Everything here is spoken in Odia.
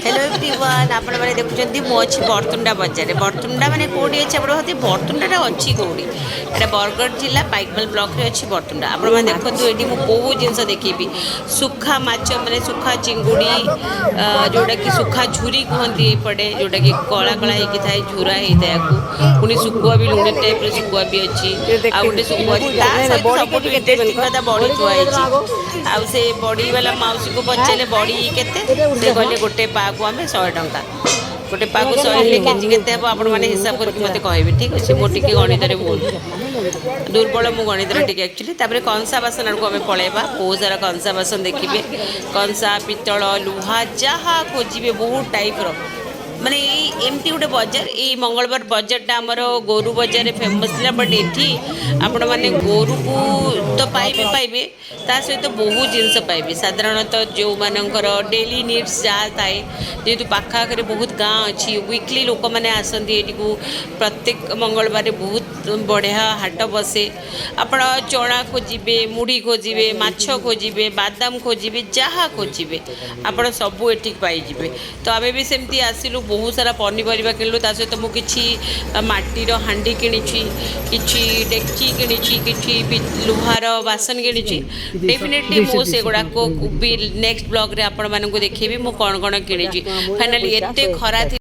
ହ୍ୟାଲୋ ଏଭ୍ରିୱାନ୍, ଆପଣମାନେ ଦେଖୁଛନ୍ତି, ମୁଁ ଅଛି ବରତୁଣ୍ଡା ବଜାରରେ। ବରତୁଣ୍ଡା ମାନେ କେଉଁଠି ଅଛି? ଆପଣ ଭାବନ୍ତି ବରତୁଣ୍ଡାଟା ଅଛି କେଉଁଠି? ଏଇଟା ବରଗଡ଼ ଜିଲ୍ଲା ପାଇକମାଲ ବ୍ଲକରେ ଅଛି ବରତୁଣ୍ଡା। ଆପଣମାନେ ଦେଖନ୍ତୁ, ଏଇଠି ମୁଁ ବହୁତ ଜିନିଷ ଦେଖେଇବି। ଶୁଖା ମାଛ, ମାନେ ଶୁଖା ଚିଙ୍ଗୁଡ଼ି, ଯେଉଁଟାକି ଶୁଖା ଝୁରି କୁହନ୍ତି ଏପଟେ, ଯେଉଁଟାକି କଳା କଳା ହେଇକି ଥାଏ, ଝୁରା ହେଇଥାଏ ଆକୁ। ପୁଣି ଶୁଖୁଆ ବି, ଲୁଣି ଟାଇପ୍ର ଶୁଖୁଆ ବି ଅଛି। ଆଉ ଗୋଟେ ଶୁଖୁଆ ଅଛି, ତା ସହିତ ସବୁଠୁ ଇଣ୍ଟରେଷ୍ଟିଂ କଥା, ବଡ଼ି ଥୁଆ ହେଇଛି। ଆଉ ସେ ବଡ଼ି ବାଲା ମାଉସୀକୁ ପଚାରିଲେ ବଡ଼ି କେତେ? ସେ କହିଲେ ଗୋଟେ ପାକୁ ଆମେ 100 ଟଙ୍କା। ଗୋଟେ ପାକୁ 100 ହେଲେ କେଜି କେତେ ହେବ? ଆପଣମାନେ ହିସାବ କରିକି ମୋତେ କହିବେ, ଠିକ୍ ଅଛି? ମୁଁ ଟିକେ ଗଣିତରେ ବହୁତ ଦୁର୍ବଳ, ମୁଁ ଗଣିତରେ ଟିକେ ଆକ୍ଚୁଆଲି। ତାପରେ କଂସା ବାସନ ଆଡ଼କୁ ଆମେ ପଳେଇବା। ବହୁତ ସାରା କଂସା ବାସନ ଦେଖିବେ, କଂସା, ପିତ୍ତଳ, ଲୁହା, ଯାହା ଖୋଜିବେ ବହୁତ ଟାଇପ୍ର। ମାନେ ଏଇ ଏମିତି ଗୋଟେ ବଜାର। ଏଇ ମଙ୍ଗଳବାର ବଜାରଟା ଆମର ଗୋରୁ ବଜାରରେ ଫେମସ୍ ଥିଲା, ବଟ୍ ଏଠି ଆପଣମାନେ ଗୋରୁକୁ ତ ପାଇବେ ପାଇବେ, ତା ସହିତ ବହୁତ ଜିନିଷ ପାଇବେ। ସାଧାରଣତଃ ଯେଉଁମାନଙ୍କର ଡେଲି ନିଡ଼୍ସ ଯାହା ଥାଏ, ଯେହେତୁ ପାଖ ଆଖରେ ବହୁତ ଗାଁ ଅଛି, ୱିକଲି ଲୋକମାନେ ଆସନ୍ତି ଏଠିକୁ। ପ୍ରତ୍ୟେକ ମଙ୍ଗଳବାରରେ ବହୁତ ବଢ଼ିଆ ହାଟ ବସେ। ଆପଣ ଚଣା ଖୋଜିବେ, ମୁଢ଼ି ଖୋଜିବେ, ମାଛ ଖୋଜିବେ, ବାଦାମ ଖୋଜିବେ, ଯାହା ଖୋଜିବେ ଆପଣ ସବୁ ଏଠି ପାଇଯିବେ। ତ ଆମେ ବି ସେମିତି ଆସିଲୁ, ବହୁତ ସାରା ପନିପରିବା କିଣିଲୁ। ତା ସହିତ ମୁଁ କିଛି ମାଟିର ହାଣ୍ଡି କିଣିଛି, କିଛି ଡେକ୍ଚି କିଣିଛି, କିଛି ଲୁହାର ବାସନ କିଣିଛି। ଡେଫିନେଟଲି ମୁଁ ସେଗୁଡ଼ାକ ବି ନେକ୍ସଟ ବ୍ଲଗ୍ରେ ଆପଣମାନଙ୍କୁ ଦେଖେଇବି, ମୁଁ କ'ଣ କ'ଣ କିଣିଛି। ଫାଇନାଲି ଏତେ ଖରା ଥିଲା।